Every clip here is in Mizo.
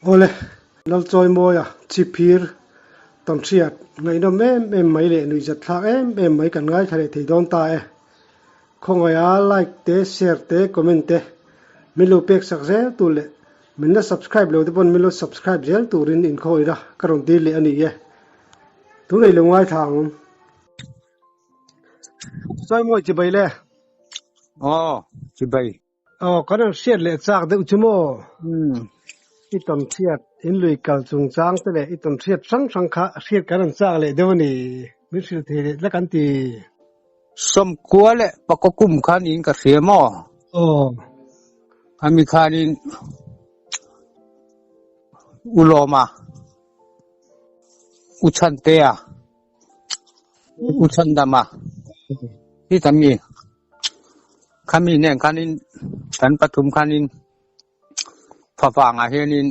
Awle, Lalchawimawia Chhiphir tawnhriat ngaihnawm em em mai leh nuihzat thlak em em mai kan ngaithla leh thei dawn ta e. Khawngaiha like te, share te, comment te min lo pek sak zel tur leh min la subscribe lo te pawn min lo subscribe zel turin inkhawih la ka rawn tir leh a ni e. Tunei lo ngaithla ang. Chawimawi chibai le. Aw, chibai. Aw, kan rawn hriat leh chak deuh chu maw? I tawn hriat, in lui kal chungchang te leh i tawn hriat hrang hrang kha hriat kan rawn chak leh deuh a ni. Min hrilh thei leh tlat kan ti. Sawmkua leh pakaw kum kha niin ka hria maw? Aw. Ami khanin U Lawma, U Chhantea, U Chhandama hi ta mi khami nen khanin kan pathum khanin favangah hianin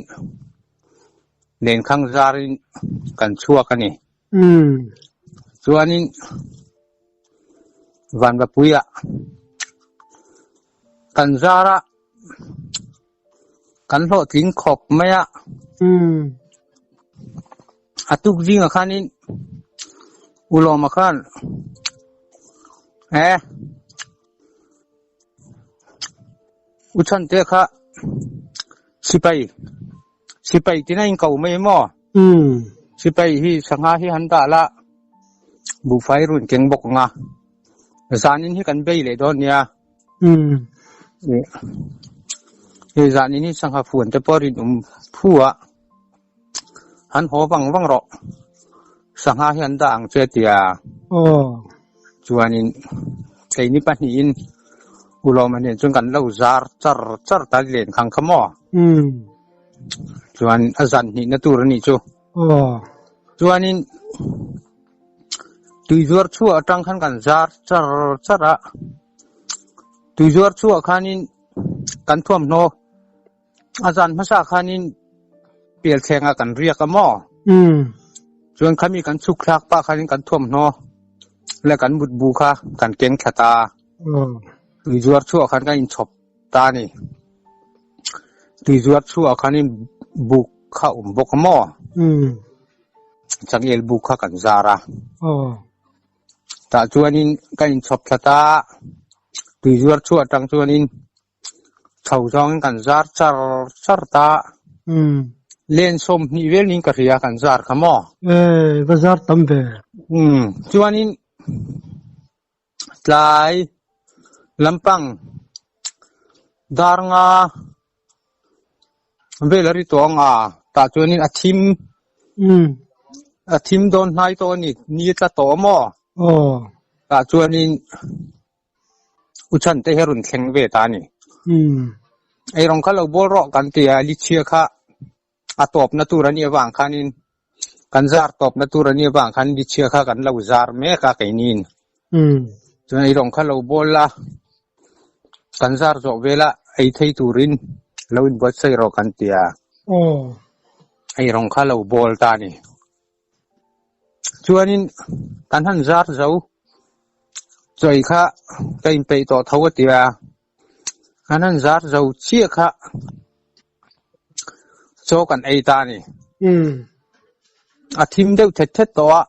lenkhang zarin kan chhuak a ni. Chuanin Vanvapuiah kan zara kan hlawhtling khawp mai a. A tuk zingah khanin Ulawma khan eh U Chhante kha sipai sipai tina in ko mai maw? Sipai hi sangha hi han dah la buhfai run keng bawk ang a zanin hi kan bei leh dawn nia. Hei zanin hi sangha fuan te pawh rinawm phu a. Han haw vang vang rawh. Sangha hi an dah ang che tia. Chuanin keini pahnihin Ulawma nen chuan kan lo zar char char ta len khang kha maw. Chuan a zan hnihna tur a nih chu. Chuanin tuizuar chhuah atang khan kan zar char char a. Tuizuar chhuah khanin kan thuamhnaw A zan hmasa khanin pialthlengah kan riak a maw? Chuan khami kan chhuk thlak pah khanin kan thuamhnaw leh kan mutbu kha kan keng thla ta a. Tuizuar chhuah khan kan inchhawp ta a ni. Tuizuar chhuah khanin buk kha a awm bawk a maw? Changel buk kha kan zar a. Tah chuanin kan inchhawp thla ta a, tuizuar chhuah atang chuanin Chho zawngin kan zar char char ta. Umm. Len 20 vel niin ka hria kan zar kha maw? Ee, va zar tam ve. Umm, chuanin tlai lampang dar nga vel a ri tawh ang a, tah chuanin a thim Umm. a thim dawn hnai tawh a ni, ni a tla tawh a maw? Aw. Tah chuanin U Chhante hi a rawn thleng ve ta a ni. Eirawng kha lo bawl rawh kan ti a, lichhia kha a tawpna tur a nih avang khanin kan zar tawpna tur a nih avang khan lichhia kha kan lo zar mek a keiniin. Chuan eirawng kha lo bawl la, kan zar zawh vela ei thei turin lo inbuatsaih rawh kan ti a. Eirawng kha lo bawl ta a ni. Chuanin kan han zar zo chawi kha ka inpeih tawh tho a ti a, kan han zar zo chiah kha chaw kan ei ta a ni. A thim deuh thet thet tawh a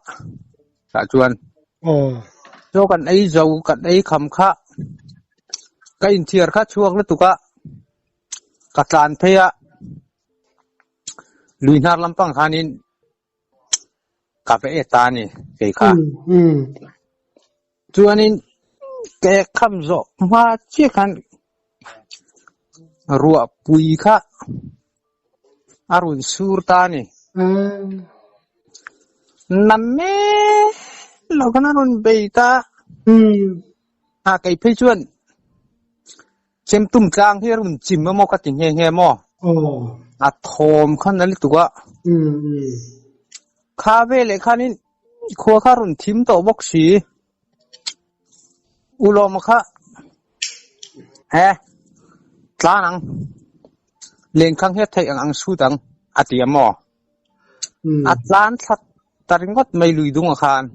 tah chuan chaw kan ei zo kan ei kham kha ka inthiar kha chhuak lutuk a, ka tlan phei a. Lui hnar lampang khanin ka va e ta a ni kei kha. Chuanin ka ek kham zawh hma chiah khan ruah pui kha a rawn sur ta a ni. Na mek lo khan a rawn bei ta a. A kei phei chuan Chemtum tlang hi a rawn chim emaw ka ti nghe nghe maw? A thawm kha na lutuk a. Kha veleh khanin khua kha a rawn thim tawh bawk si. U Lawma kha he tlan ang, lenkhang hi a theih ang ang sut ang a ti a maw? A tlan thla ta ringawt mai lui dungah khan.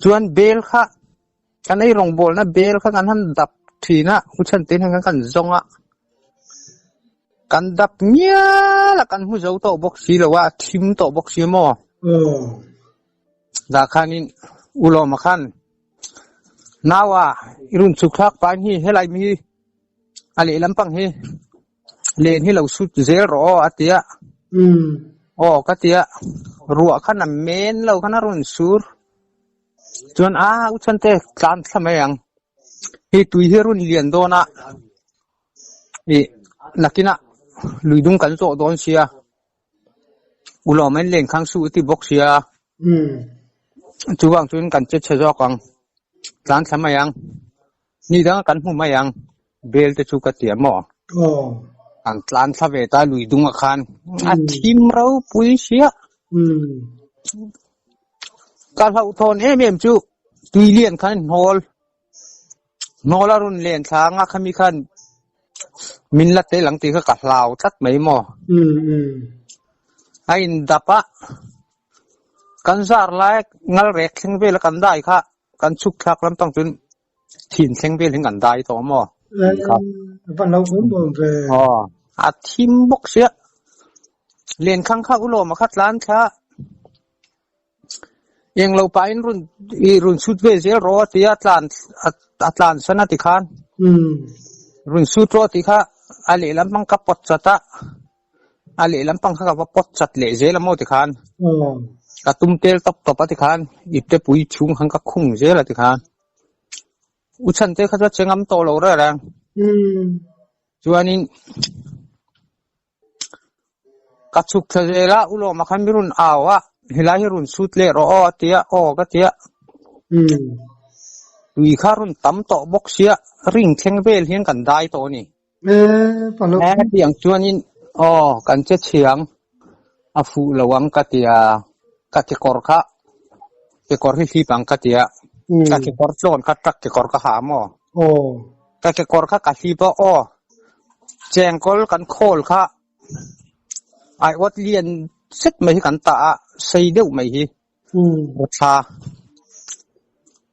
Chuan bel kha Kan ei rawngbawlna bel kha kan han dap thin a, u chhan te hian kan zawng a. Kan dap ngial a, kan hmu zo tawh bawk si lo a, a thim tawh bawk si maw? Aw. Dah khanin U Lawma khan, Naua, i rawn chhuk thlak pahin hi helai mi hi a lehlam pang hi len hi lo sut zel rawh aw a ti a. Aw ka ti a, ruah khan a men lo khan a rawn sur. Chuan a u chhan te tlan thla mai ang. Hei tui hi a rawn lian dawn a, ih nakinah lui dung kan zawh dawn sia. U lawm in len khang suh ti bawk sia. Chuvang chuan kan che chhe zawk ang. Tlan thla mai ang. Ni danga kan hmu mai ang. Bel te chu ka ti a maw? Kan tlan thla ve ta lui dungah khan a thim ropui sia. Ka hlauhthawn em em chu tui lian khan hnawl hnawl a rawn len thla anga khami khan min la tel ang tih kha ka hlau tlat mai maw? A indap a, kan zar lai ngal rek thleng vel a kan dai kha kan chhuk thlak lampang chuan Thin thleng vel in kan dai tawh maw? Va lo awm awm ve. Aw, a thim bawk sia. Lenkhang kha ulawm a kha tlan thla. Eng lo pahin run i run sut ve zel rawh a tia tlan a tlan san a ti khan. Run sut rawh a ti kha a lehlam hmang ka pawt chat a. A lehlam pang kha ka va pawt chat leh zel a maw tikhan. Ka tum tel tawp tawp a tikhan ipte pui chhung khan ka khung zel a tikhan. U chhan te kha chu a che ngam tawh lo reng reng. Chuanin ka chhuk thla zel a, u lawma khan mi rawn au a, helai hi rawn sut leh rawh aw a ti a, aw ka ti a. Tui kha rawn tam tawh bawk sia, ring thleng vel hian kan dai tawh a ni. Hetiang chuanin aw kan che chhiang a fuh lo ang ka ti a, ka kekawr kha kekawr hi hlip ang ka ti a, ka kekawr tlawn kha truck kekawr ka ha maw? Ka kekawr kha ka hlip a aw chengkawl kan khawl kha aiawt lian zet mai hi kan tah a, sei deuh mai hi. Thla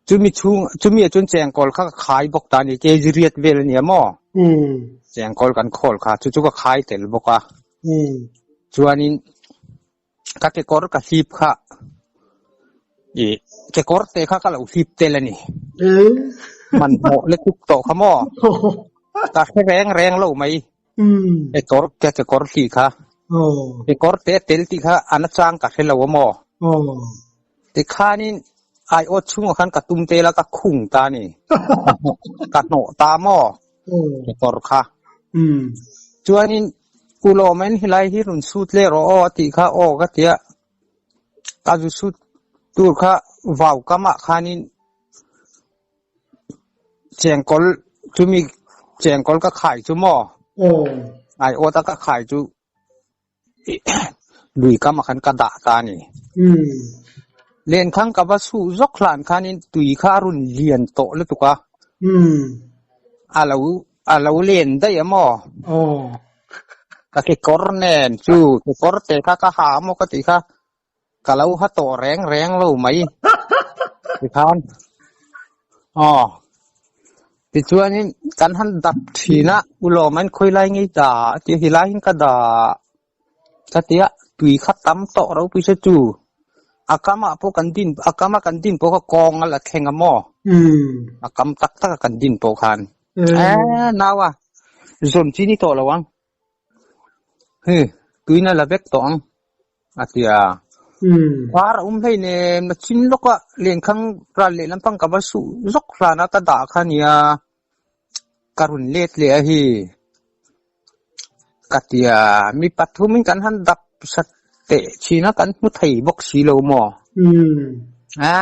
chumi chhung chumi ah chuan chengkawl kha ka khai bawk ta a ni kg riat vel a nia maw chengkawl kan khawl kha chu chu ka khai tel bawk a chuanin ka kekawr ka hlip kha ih kekawr te kha ka lo hlip tel a ni hmanhmawh lutuk tawh kha maw ka hre reng reng lo mai. Kekawr ke kekawr hlih kha. Kekawr te tel tih kha a nachang ka hre lo a maw? Tikhanin aiawt chhungah khan ka tum tel a ka khung ta a ni. Ka hnawh ta maw? Kekawr kha. Chuanin u lawmin helai hi rawn sut leh rawh aw a tih kha aw ka ti a. Ka zu sut tur kha vau kamah khanin Chengkawl chumi chengkawl ka khai chu maw? Ai awt a ka khai chu lui kam ah khan ka dah ta a ni. Lenkhang ka va suh zawk hlan khanin tui kha a rawn lian tawh lutuk a. A lo a lo len daih a maw? Ka kekawr nen chu kekawr te kha ka ha maw ka tih kha Ka lo ha tawh reng reng lo mai tikhan aw tichuanin kan han dap thin a u lawm an khawi lai ngei ta a ti a helai hian ka dah ka ti a tui kha tam tawh ropui se chu a kamah pawh kan din a kama kan din pawh kha kawng a la thleng a maw a kam tak tak a kan din pawh khan eh nau a zawn chi ni tawh lo ang Hi, tuina la vek tawh ang, a ti a. Var a um hlei nen, na chin lawk a, lenkhang ral leh lampang ka va suh zawk hlan a, ka dah kha nia, ka rawn let leh a hi, ka ti a. Mi pathumin kan han dap sat teh thin a, kan hmu thei bawk si lo maw? A,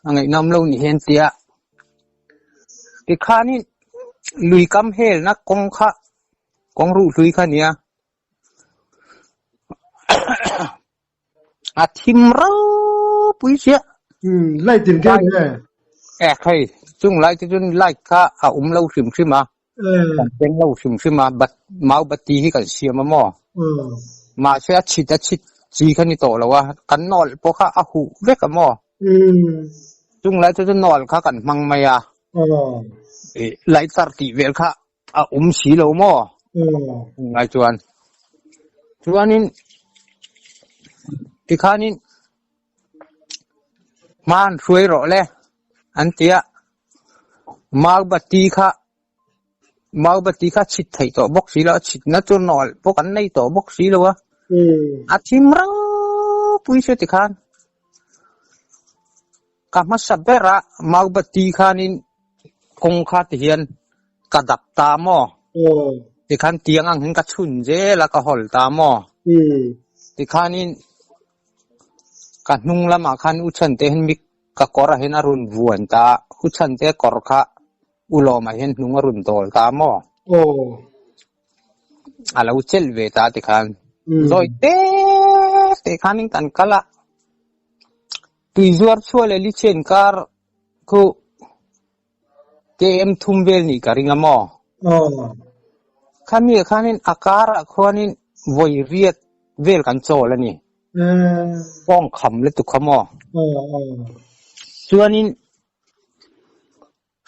a ngaihnawm lo ni hian tia. Tikhanin lui kam helna kawng kha Kawng ruh hlui kha nia. A thim ropui chiah. Hmm, light in keng nge. Eh hei, chung lai te chun light kha a um lo hrim hrim a. Kan keng lo hrim hrim a, bat mau bati hi kan siam a maw. Mahse a chhit a chhit chi kha ni tawh lo a, kan nawlh pawh kha a huh vek a maw. Chung lai te chun nawlh kha kan hmang mai a. Light tar tih vel kha a um si lo maw? Ngai chuan. Chuanin tikhanin hman hruai rawh le an tia Maubati kha Maubati kha chhit theih tawh bawk si lo a, chhitna chu nawl pawh kan nei tawh bawk si lo a, a thim ropui chu tikhan ka hmasa bera Maubati khanin kawng kha tihian ka dap ta maw? Tikhan tiang ang hian ka chhun zel a, ka hawl ta maw? Tikhanin ka hnung lamah khan u chhante hian mi ka kawrah hian a rawn vuan ta a, u chhante kawr kha u lawmah hian hnung a rawn dawl ta maw? A lo chelh ve ta tikhan zawi te te khanin kan kal a, tui zuar chhuah leh lichen kar khu KM thum vel nih ka ring a maw? Khami ah khanin a karah khuanin vawi riat vel kan chawl a ni. Kawng kham lutuk kha maw? Chuanin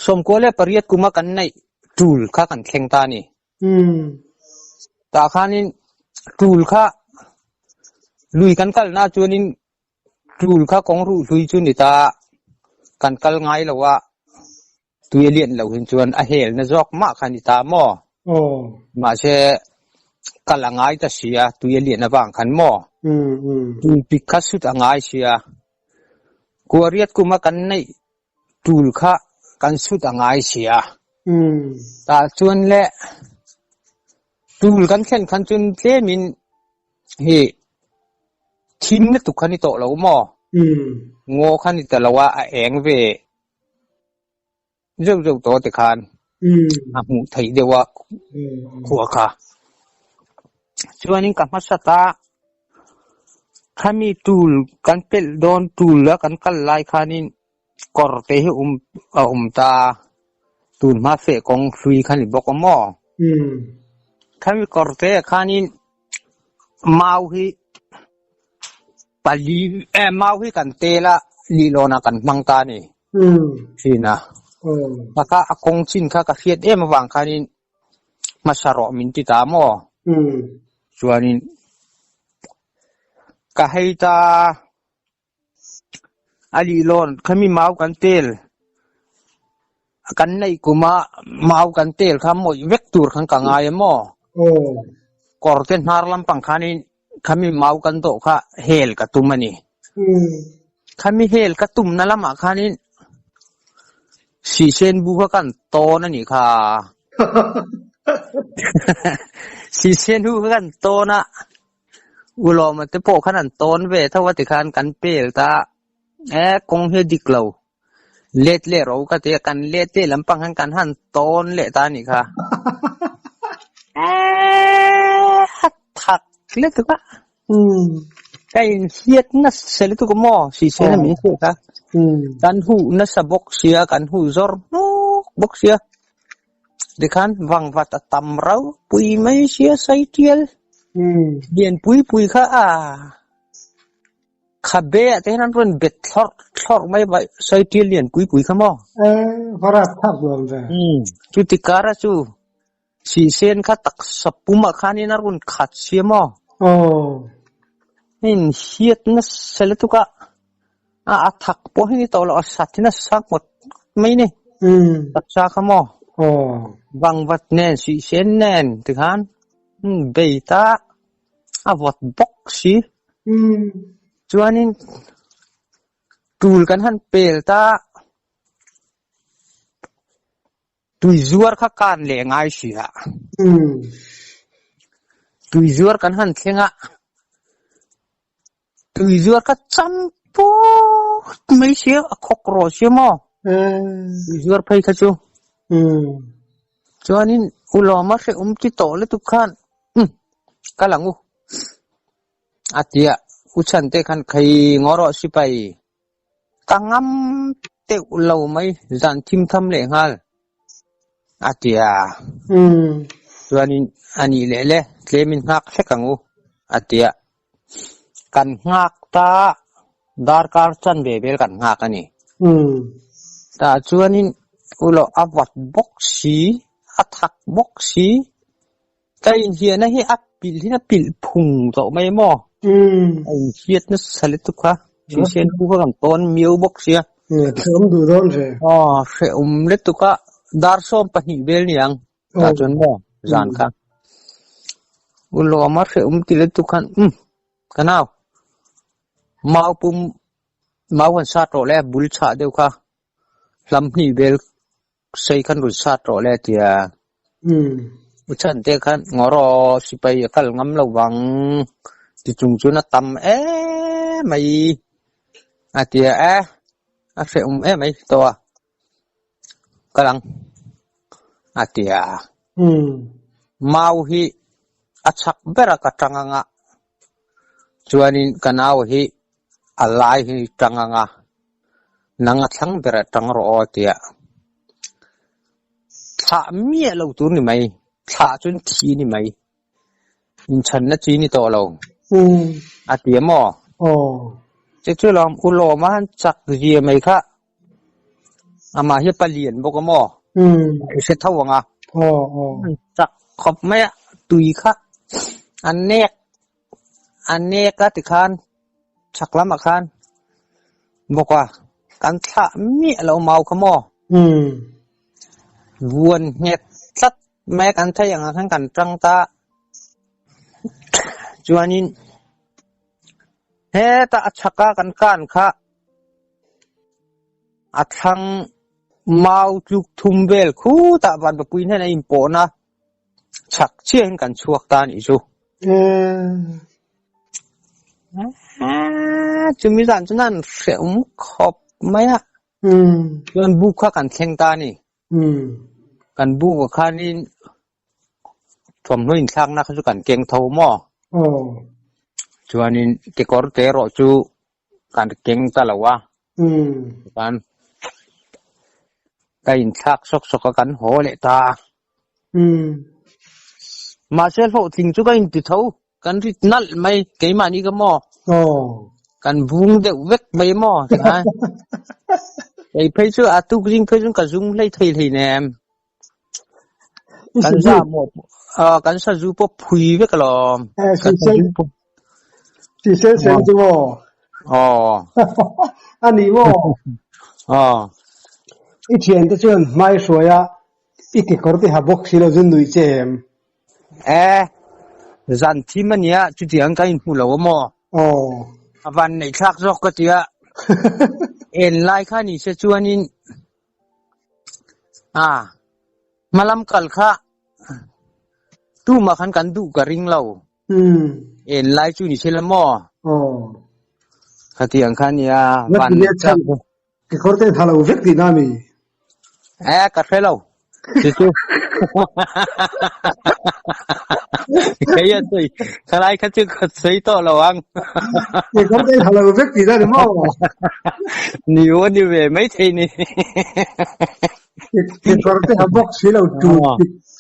98 kuma kan neih tul kha kan thleng ta a ni. Tah khanin tul kha lui kan kalna chuanin Tul kha kawng ruh hlui chu ni ta, kan kal ngai lo a, tui a lian lo hin chuan a hel na zawk mah kha ni ta maw? Mahse, kal a ngai ta si a, tui a lian avang khan maw? Tul pik kha sut a ngai si a, kuariat kuma kan neih tul kha kan sut a ngai si a. Tah chuan le tul kan thlen khan chun tlemin hi thim lutuk kha ni tawh lo maw? Ngaw kha ni ta lo a, a eng ve zeuh zeuh tawh ti khan a hmuh theih deuh a khua kha. Chuanin ka hmasa ta khami tul kan pelh dawn tul a kan kal lai khanin kawr te hi um a awm ta tun hma feh kawng hlui kha ni bawk a maw? Khami kawr te ah khanin mau hi pali eh mau hi kan tel a lihlawn ah kan hmang ta a ni thin a. Taka a kawng chin kha ka hriat em avang khanin hmasa rawh min ti ta maw? Chuanin ka hei ta. A lihlawn khami mau kan tel kan neih kuma mau kan tel kha mawih vek tur khan ka ngai a maw? Kawr te hnar lampang khanin khami mau kan dawh kha hel ka tum a ni. Khami hel ka tumna lamah khanin sihsen bu kha kan tawn a nih kha. Sihsen bu kha kan tawn a. Ulawma te pawh khan an tawn ve tho a tikhan kan pel ta e kawng hi a dik lo let leh ro ka ti a kan let leh lampang khan kan han tawn leh ta a nih kha e a thak lutuk a ka inhriat nasa lutuk a maw hrisel a min hriat a kan huh nasa bawk sia kan huh zawr hnuk bawk sia Tikhan vangvat a tam rau pui mai sia sai tial. Lian pui pui kha a khabe ah te hian an rawn bet thlawrh thlawrh mai vai sai tial lian pui pui kha maw. E varat thak nuam ve. Chuti kara chu sihsen kha taksa pumah khanin a rawn khat sia maw. Aw. Hei hiat nasa lutuk a. A a thak pawh hi ni tawh lo a sat hi nasa ngawt mai ni. Taksa kha maw? Vangvat nen suihsen nen tikhan bei ta a vawt bawk si. Chuanin tul kan han pel ta Tui zuar kha kan leh ngai si a. Tui zuar kan han thleng a. Tui zuar kha cham put mai si a, a khawk rawh si a maw? Tui zuar phei kha chu. Chuanin u Lawma hrehawm ti tawh lutuk khan kal ang u a ti a, u Chhante khan khai ngaw rawh sipai Ka ngam teuh lo mai, zan thim tham leh nghal a ti a. Chuanin a nih leh le, tlemin nghak hlek ang u a ti a. Kan nghak ta darkar chanve vel kan nghak a ni. Tah chuanin u loh a vat bawk si, a thak bawk si. Ka inhiahna hi a pilh hin a pilh phung tawh mai maw? A inhriat nasa lutuk kha. Thisen pu kha kan tawn miau bawk sia. Hrehawm duh dawn ve. Aw, hrehawm lutuk a, dar 12 vel niang tah chuan maw zan kha. U Lawma hrehawm ti lutuk khan umm ka nau mau pum mau han sat rawh le bul chhah deuh kha hlam hnih vel sei khan rawn sat rawh le tia u chhan te khan ngaw sipai a kal ngam lo vang ti chung chuan a tam em mai a tia e a hrehawm em mai tawh a kal ang a tia mau hi a chhak ber a ka tang anga chuanin ka nau hi a lai hi tang anga nang a thlang ber a tang rawh aw tia thlah miah lo tur ni mai thlah chuan thi ni mai inchhanna chi ni tawh lo a ti a maw che chu lawm u lawm a han chak zia mai kha amah hi palian bawk a maw i hre tho ang a chak khawp mai a tui kha a nek a nek a tikhan chhak lamah khan bawk a kan thlah miah lo mau kha maw vuan nghet tlat mai a kan theih ang ah khan kan tang ta chuanin hetah a chhak a kan kan kha a thlang mau tluk thum vel khutah vanpapui hnen a inpawhna chhak chiah in kan chhuak ta a nih chu. Chumi zan chu nan hrehawm khawp mai a. Chuan buk kha kan thleng ta a ni. Kan buk ah khanin thuamhnaw inthlakna kha chu kan keng tho maw? Chuanin kekawr te erawh chu kan keng ta lo a. Chuan ka inthlak sawk sawk a kan haw leh ta a. Mahse hlawhtling chu ka inti tho. Kan rit nalh mai keimahni ka maw? Kan vung deuh vek mai maw? Tingai. Kei phei chu a tuk zing phei chu ka zung hlei thei hlei nem. Kan za maw kan sazu pawh phui vek alawm. Kan sazu pawh. Sisel sen chu maw? Aw. A ni maw? Aw. I thiante chuan hmai hruai a i kekawr te ha bawk si lo chu nuih che em? E, zan thim a nia, chutiang ka inhmu lo a maw? Aw. A van neih thlak zawk ka ti a. En lai kha ni se chuanin a hmalam kal kha tumah khan kan duh ka ring lo. En lai chu ni se la maw? Aw. Khatiang kha nia, van neih thlak. Kekawr te tha lo vek tihna a mi? Eh, ka hre lo. Chu chu. Kei a sawi, khalai kha chu ka sawi tawh lo ang. Kekawr te tha lo vek tihna ni maw? Ni u ni ve mai thei ni. Kekawr te ha bawk si lo tu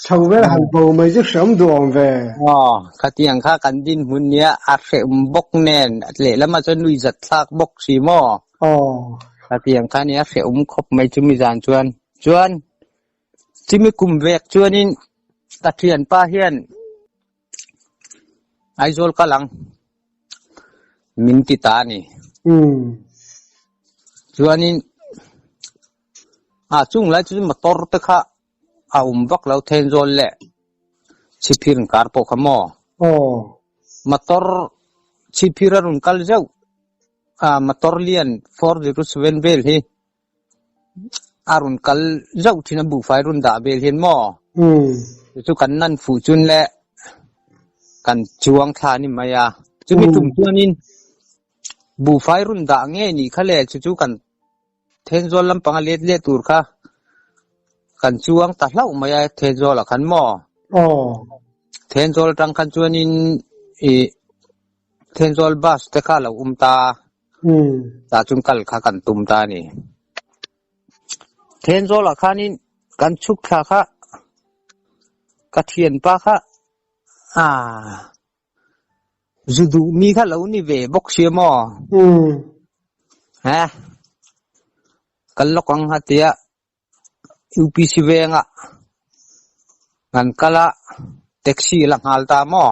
chho vel han bo mai chu hreawm duh awm ve. Aw, khatiang kha kan dinhmun nia a hreawm bawk nen lehlamah chuan nuihzat thlak bawk si maw? Aw. Khatiang kha nia hrehawm khawp mai chumi zan chuan. Chuan chumi kum vek chuanin ka thianpa hian Aizawl kal ang min ti ta a ni. Chuanin a chung lai chu motor te kha a awm vak lo Thenzawl leh Chhiphir inkar pawh kha maw? Motor Chhiphir a rawn kal zeuh. Motor lian 407 vel hi a rawn kal zauh thin a buhfai rawn dah vel hian maw chu chu kan nan fuh chun le kan chuang thla ni mai a chumi tum chuanin buhfai rawn dah nge nih kha le chu chu kan Thenzawl lampanga let leh tur kha kan chuang ta hlauh mai a Thenzawl ah khan maw Thenzawl atang khan chuanin ih Thenzawl bus te kha a lo awm ta a, tah chuan kal kha kan tum ta a ni. Thenzawl ah khanin kan chhuk thla kha ka thianpa kha aaa zu duh mi kha lo ni ve bawk sia maw? He kal lawk ang a tia UPC vengah kan kal a. Taxi la nghal ta maw?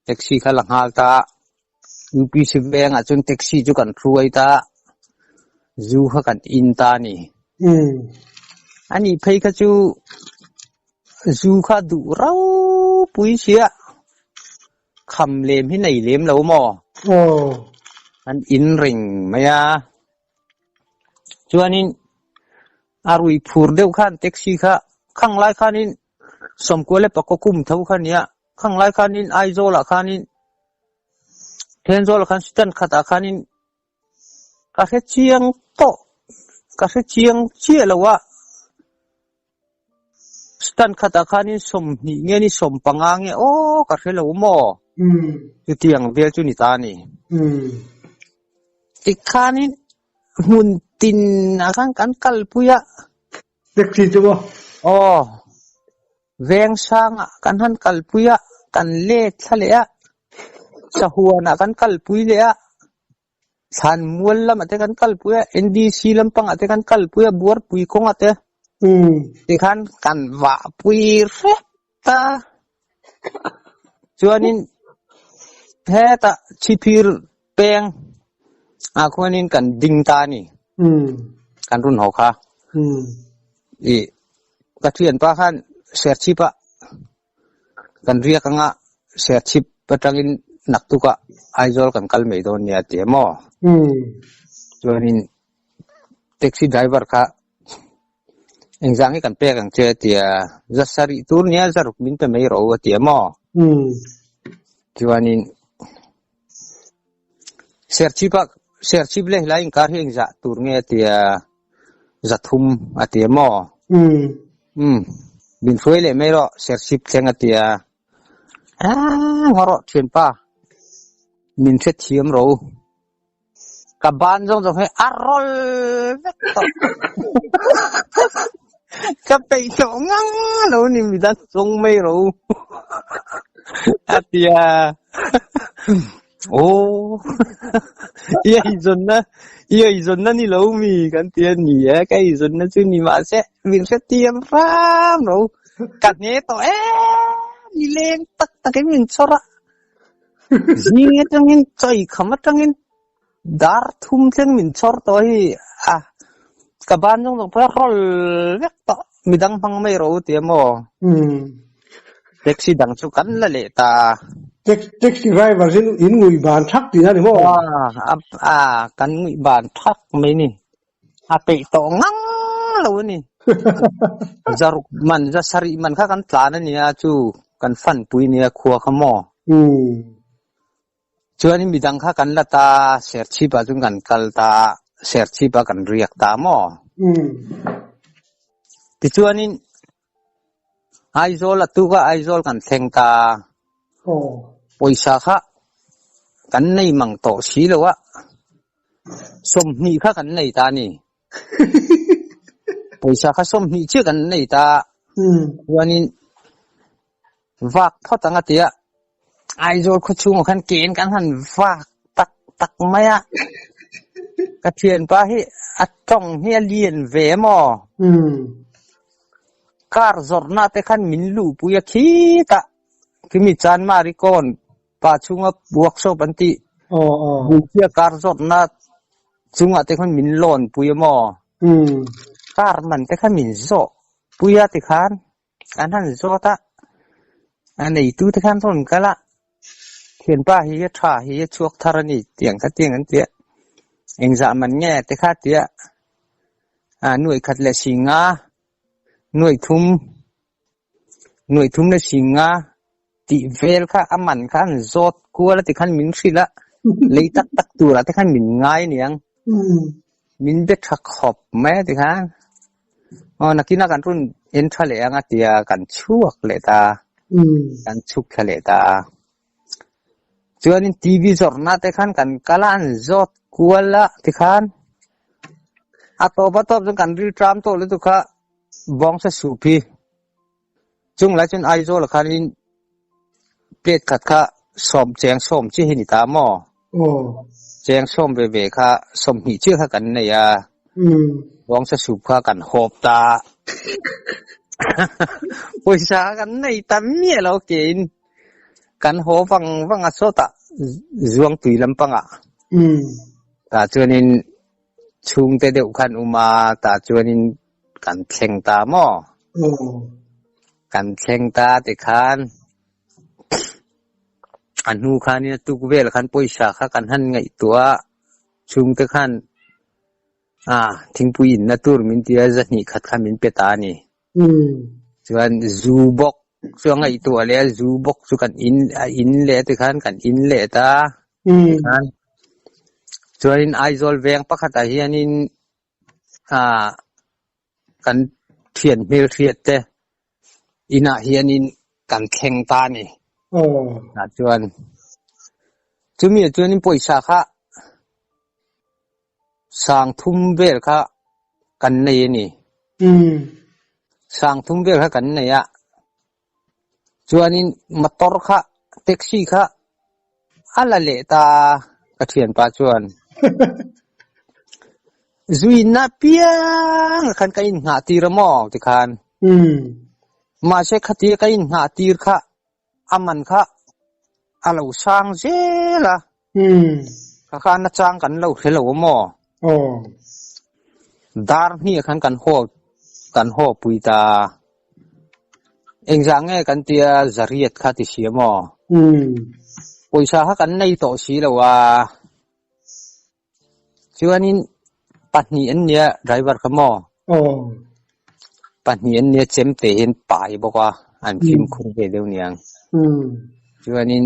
Taxi kha la nghal ta. UPC veng ah chuan taxi chu kan hruai ta. Zu kha kan in ta a ni. Ani phei kha chu zu kha duh rau pui sia. Kham lem hi nei lem lo maw? An in reng mai a. Chuanin a rui phur deuh khan taxi kha khang lai khanin sawmkua leh pakua kum tho kha nia khang lai khanin Aizawl ah khanin Thenzawl ah khan stand khat ah khanin ka hre chiang tawh ka hre chiang chiah lo a stand khat ah khanin sawmhnih nge ni sawmpanga nge aw ka hre lo maw chutiang vel chu ni ta a ni tikhanin hmun tin ah khan kan kalpui a. Taxi chu maw? Aw, Vengsangah kan han kalpui a, kan let thla leh a, Sahuanah kan kalpui leh a, Thlanmual lamah te kan kalpui a, NDC lampangah te kan kalpui a, Buarpui kawngah te tikhan kan vahpui hrep ta. Chuanin hetah Chhiphir peng ah khuanin kan ding ta a ni. Kan run haw kha. I ka thianpa khan Serchhip ah kan riak anga Serchhip atangin naktuk ah Aizawl kan kal mai dawn nia a ti a maw? Chuanin taxi driver kha Engzah nge kan pek ang che a ti a, za sarih tur nia za ruk min pe mai rawh u a ti a maw? Chuanin Serchhip ah Serchhip leh helai inkar hi engzah tur nge a ti a, za thum a ti a maw? Umm min hruai leh mai rawh Serchhip thleng a ti a, aaa ngaw rawh thianpa min hrethiam rawh u. Ka ban zawng zawng hi a rawl vek tawh. Ka peih tawh ngang lo ni midang zawng mai ro. A ti a. Aw i eizawnna i eizawnna ni lo mi kan ti a ni e ka eizawnna chu ni mahse min hrethiam hram ro. Ka hne tawh em ni leng tak takin min chhawr a. Zing atangin chawi kham atangin dar thum thleng min chhawr tawh hi a ka ban zawng zawng pawh a rawl vek tawh midang hmang mai rawh u tia maw taxi dang chu kan la leh ta Taxi driver in in ngui ban thak tih a ni maw? A kan ngui ban thak mai ni. A peih tawh ngang lo a ni. Zaruk man, za sarih man kha kan tlan a nia chu kan fan pui nia khua kha maw. Chuanin midang kha kan la ta, Serchhip ah chuan kan kal ta, Serchhip ah kan riak ta maw. Tichuanin Aizawl a tuk a, Aizawl kan thleng ta. Pawisa kha kan nei mang tawh si lo a. Sawmhnih kha kan nei ta a ni. Pawisa kha sawmhnih chiah kan nei ta. Chuanin vak phawt ang a ti a, Aizawl khaw chhungah khan ken kan han vak tak tak mai a. Ka thianpa hi a tawng hi a lian ve maw? Car zawrhna te khan min luhpui a khitah khimi Chanmari kawn Pa chhunga workshop an tih hmeichhia car zawrhna chungah te khan min lawn pui a maw? Car man te khan min zawh pui a tikhan an han zawt a, a neitu te khan rawn kal a, thianpa hi a tha hi a chhuak thar a ni tiang kha tiang an ti a, engzah man nge te kha a ti a, a nuaih khat leh singa nuaih thum nuaih thum leh singa tih vel kha a man kha an zawt kual a tikhan min hrilh a, lei tak tak turah te khan min ngai aniang. Min be tha khawp mai a tikhan aw nakinah kan rawn en tha leh ang a tia kan chhuak leh ta, kan chhuk thla leh ta a. Chuanin TV zawrhna te khan kan kal a an zawt kual a tikhan a tawp a tawp chuan kan rilṭam tawh lutuk kha bawngsa sup hi. Chung lai chuan Aizawl ah khanin plate khat kha sawm cheng sawm chiah hi ni ta maw? Cheng sawm ve ve kha sawmhnih chiah kha kan nei a, bawngsa sup kha kan hawp ta. Pawisa kan nei ta miah lo kein kan haw vang vang a sawtah Zuangtui lampangah tah chuanin chhungte deuh khan um a tah chuanin kan thleng ta maw? Kan thleng ta tikhan a hnu khanin a tuk vel khan pawisa kha kan han ngaihtuah a chhungte khan Ah, thingpui inna tur min ti a, zahnih khat kha min pe ta a ni. Chuan zu bawk chu a ngaihtuah leh a, zu bawk chu kan in a in leh tikhan kan in leh ta tikhan. Chuanin Aizawl veng pakhatah hianin ah kan thian hmelhriat te inah hianin kan thleng ta a ni. Tah chuan chumi ah chuanin pawisa kha Sang thum vel kha kan nei a ni. Sang thum vel kha kan nei a, chuanin motor kha taxi kha a la leh ta ka thianpa chuan. Zuina piang ah khan ka innghah tir a maw tikhan. Mahse khatia ka innghah tir kha a man kha a lo sang zel a. Ka kha nachang kan lo hre lo a maw? Dar hnih ah khan kan haw kan haw pui ta. Engzah nge kan tia zariat kha ti si a maw? Pawisa kha kan nei tawh si lo a. Chuanin pahnih an nia driver kha maw? Pahnih an nia chemte hian pai bawk a, an fimkhur ve deuh niang. Chuanin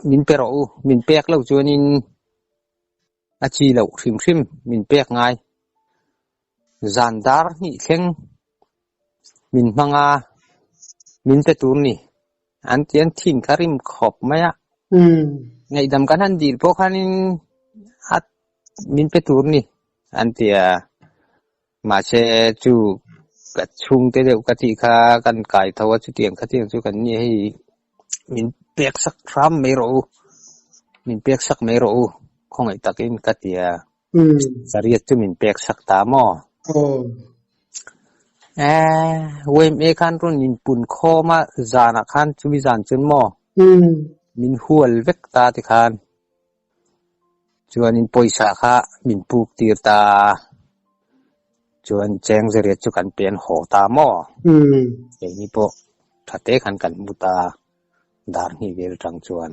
min pe rawh u, min pek lo chuanin a chi loh hrim hrim min pek ngai. Zan dar hnih thleng min hmang a, min pe tur ni. An ti an thin kha rim khawp mai a. Ngaihdam kan han dil pawh khanin a min pe tur ni an ti a. Mahse chu ka chhungte deuh ka tih kha kan kai tho a chutiang khatiang chu kan ni hei min pek sak hram mai rawh u min pek sak mai rawh u khawngaih takin ka ti a. Chariot chu min pek sak ta maw? Eh, YMA khan rawn inpun khawm a zanah khan chumi zan chuan maw? Min hual vek ta tikhan. Chuanin pawisa kha min puk tir ta. Chuan cheng zariat chu kan pen haw ta maw? Keini pawh tha te khan kan hmu ta dar hnih vel atang chuan.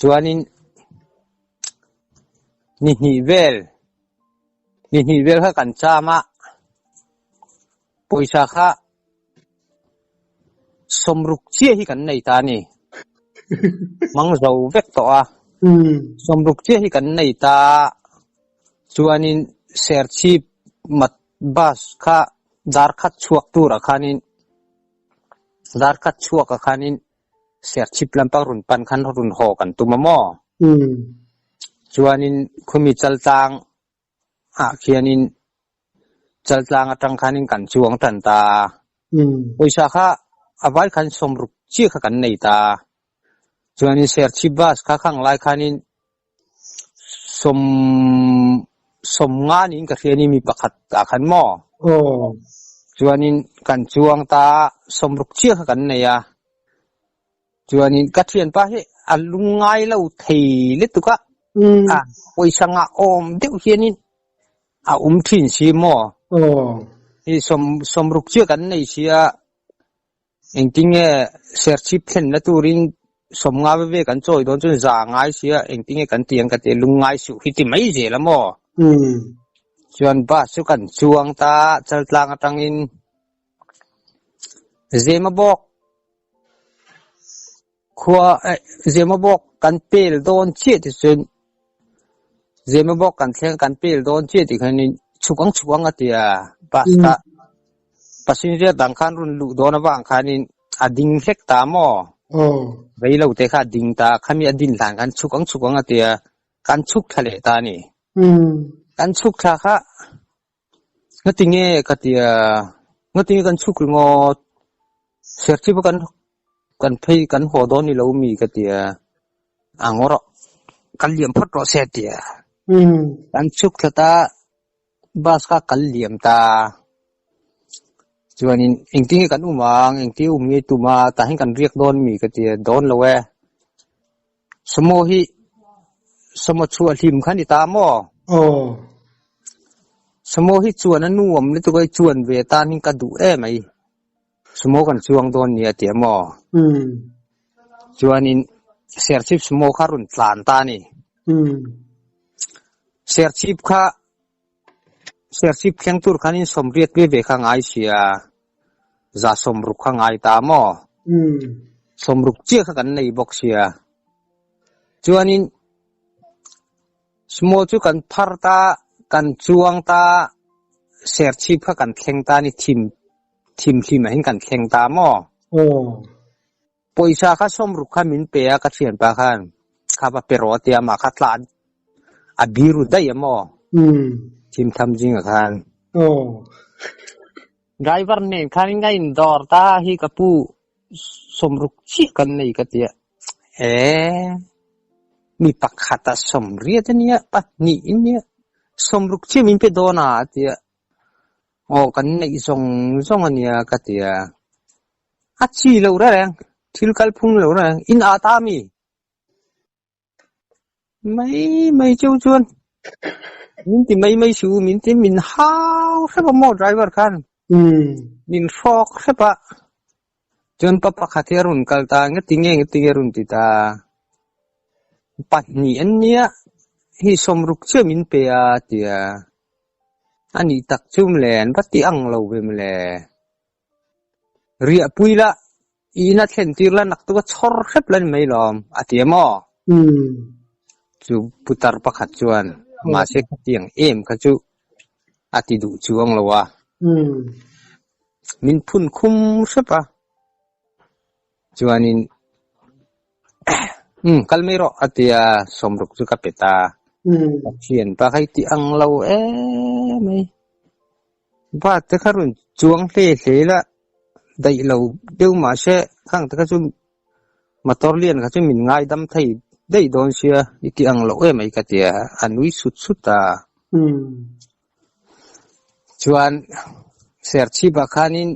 Chuanin Ni hnih vel, ni hnih vel kha kan cham a, pawisa kha sawmruk chiah hi kan nei ta a ni. Mang zo vek tawh a, sawmruk chiah hi kan nei ta a, chuanin Serchhip mat bus kha dar khat chhuak turah khanin dar khat chhuakah khanin Serchhip lampang rawn pan khan rawn haw kan tum a maw? Chuanin khumi chaltlang ah khianin chaltlang atang khanin kan chuang tan ta a. Pawisa kha a vai khan sawmruk chiah kha kan nei ta a. Chuanin Serchhip bus kha khang lai khanin sawm sawm nga niin ka hria a ni mi pakhat ah khan maw? Chuanin kan chuang ta a, sawmruk chiah kha kan nei a. Chuanin ka thianpa hi a lungngai lo thei lutuk a, a pawisa ngah awm deuh hianin a um thin si maw? Hi sawm sawmruk chiah kan nei si a, engtinge Serchhip thlenna turin sawmnga ve ve kan chawi dawn chuan za ngai si a, engtinge kan ti ang ka ti a, lungngai suh hi ti mai zel a maw? Chuan bus chu kan chuang ta Chaltlang atangin Zemabawk khua eh Zemabawk kan pel dawn chiah ti chuan Zemabawk kan thleng kan pel dawn chiah tih khanin chhuk ang chhuk ang a ti a bus kha passenger dang khan rawn luh dawn avang khanin a ding hlek ta maw rei lo te kha a ding ta khami a din hlan khan chhuk ang chhuk ang a ti a kan chhuk thla leh ta a ni kan chhuk thla kha Ngatinge ka ti a, ngatinge kan chhuk ringawt, Serchhip a kan kan phei kan haw dawn ni lo mi ka ti a, a ngaw rawh, kal liam phawt rawh se a ti a. Kan chhuk thlat a, bus kha kal liam ta. Chuanin engtin nge kan um ang, engtin um nge tum a, tah hian kan riak dawn mi ka ti a, dawn lo e. Sumo hi Sumo chhuah hlim kha ni ta maw? Aw. Sumo hi chuan a nuam lutuk a, i chuan ve tan hin ka duh em mai. Sumo kan chuang dawn nia ti a maw? Umm. Chuanin Serchhip Sumo kha rawn tlan ta a ni. Umm. Serchhip kha Serchhip thleng tur khanin sawmriat ve ve kha ngai sia, za sawmruk kha ngai ta maw? Umm. Sawmruk chiah kha kan nei bawk sia. Chuanin Sumo chu kan phar ta, kan chuang ta, Serchhip kha kan thleng ta ni thim thim hlim ah hin kan thleng ta maw? Aw. Pawisa kha sawmruk kha min pe a ka thianpa khan, kha va pe rawh a ti a, amah kha tla a biru daih a maw? Umm. Thim tham zingah khan. Aw. Driver nen khan in ka indawr ta hi ka pu sawmruk chiah kan nei ka ti a, eh mi pakhat a sawmriat a nia, pahnih a nia, sawmruk chiah min pe dawn a a ti a, aw kan neih zawng zawng a nia ka ti a, a chi lo reng, thil kalphung lo reng, in ah ta mi? Mai mai cheu chuan min ti mai mai su min ti min hau hrep a maw driver khan min hrawk hrep a chuan pa pakhat hi a rawn kal ta nge ti nge nge ti nge a rawn ti ta pahnih an nia hei sawmruk chiah min pe a tia a nih tak chu mawle an va ti ang lo ve mawle riahpui la Ina thlen tir la nak tuk a chhawr hrep la ni mai lawm, a ti a maw? Chu putar pakhat chuan, mahse khatiang em kha chu a ti duh chuang lo a. Min phun khum hrep a, chuanin umm kal mai rawh a ti a, sawmruk chu ka pe ta. Ka thianpa kha i ti ang lo em mai. Ba te kha rawn chuang hle hle la. Daih lo deuh mahse khang te kha chu motor lian kha chu min ngaidam thei daih dawn sia i ti ang loh em ai ka tia a nui sut sut a. Chuan Serchhip ah khanin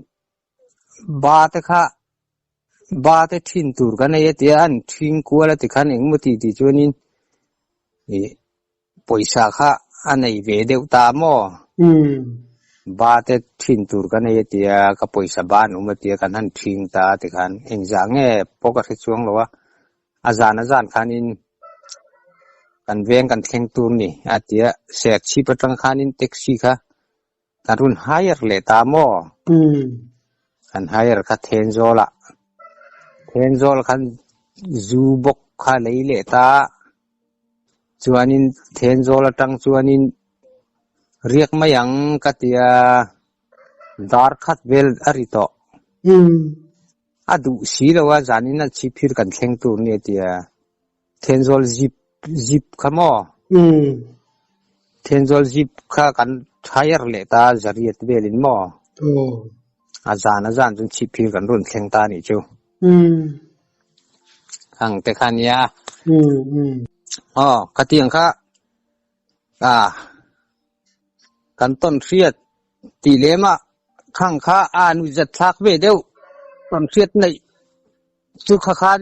ba te kha ba te thin tur ka nei a tia an thing kual a tikhan engmaw ti tih chuanin ih Pawisa kha a nei ve deuh ta maw? Ba te thin tur ka nei a tia, ka pawisa ba an awm a tia kan han thing ta a tikhan engzah nge pawh ka hre chuang lo a, a zan a zan khanin kan veng kan thleng tur ni a tia, Serchhip atang khanin taxi kha kan rawn hire leh ta maw? Kan hire kha Thenzawl ah, Thenzawl khan zu bawk kha lei leh ta. Chuanin Thenzawl atang chuanin riak mai ang ka tia dar khat vel a ri tawh. A duh si lo a, zanin a chhipphir kan thleng tur nia tia Thenzawl zip zip kha maw? Thenzawl zip kha kan hire leh ta zariat velin maw? A zan a zan chuan chhipphir kan rawn thleng ta anih chu. Ang te kha nia. Aw, khatiang kha a kan tawn hriat tih lem a khang kha a nuihzat thlak ve deuh tawn hriat neih chu kha khan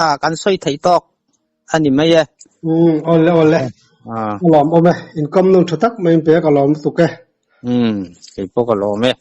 a kan sawi theih tawk a ni mai e. Umm awle awle a lawm awm e, inkawm nung tha tak mai in pek a lawm lutuk e. Umm kei pawh ka lawm e.